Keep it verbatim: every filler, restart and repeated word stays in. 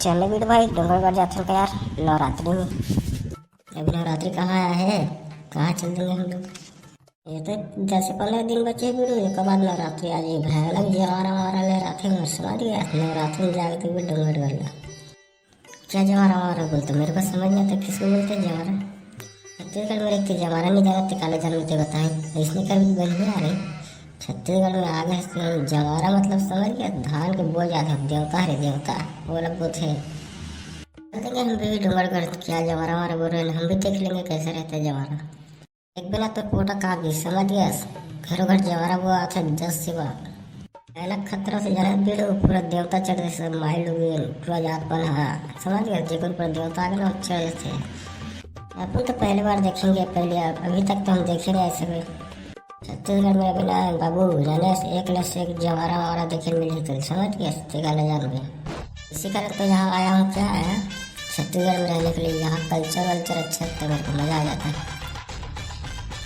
चले बिट भाई, डोंगरगढ़ जाथन का यार, नवरात्रि में। अभी नवरात्रि कहाँ आया है, कहाँ चल देंगे हम लोग। ये तो दस से पंद्रह दिन बचे बिट, एक बाद नवरात्रि आ जाए। भयानक जवारा वारा ले रखे हैं, समझ गया, नवरात्रि में जाके तो बिट डोंगरगढ़ ला। क्या जवारा वारा बोलते, मेरे को समझ नहीं आता किसको बोलते हैं जवारा। छत्तीसगढ़ में रहते जवारा नहीं जानते, काले जन्म के बताए, इसने कभी बन नहीं आ रही। छत्तीसगढ़ में आ गए तो जवारा मतलब समझ गया, धान के बोए जाते हैं, देवता है रे देवता, वो अलग बोलते हैं। चल देंगे हम भी डोंगरगढ़, क्या जवारा वारा बोल रहे हैं, हम भी देख लेंगे कैसे रहता है जवारा। एक बेला तो पोटा का भी समझ गया, घरों घर जवारा बोआ था दस सेवा। पहला खतरा से जाना बिट, पूरा देवता चढ़ रहे सब माई लोग, पूरा जात पाना, समझ गया, जेकर ऊपर देवता आ गए ना, वो चढ़ रहे थे। अपन तो पहली बार देखेंगे, पहले, अभी तक तो हम देखे नहीं ऐसे कोई। छत्तीसगढ़ में अभी ना बाबू, जाने से एक ले से एक जवारा वारा देखे मिल रही, समझ गए, सत्य का ले जान गए। इसी कारण तो यहाँ आया हूँ, क्या है, छत्तीसगढ़ में रहने के लिए। यहाँ कल्चर वल्चर अच्छा लगता है मेरे को, मज़ा आ जाता है।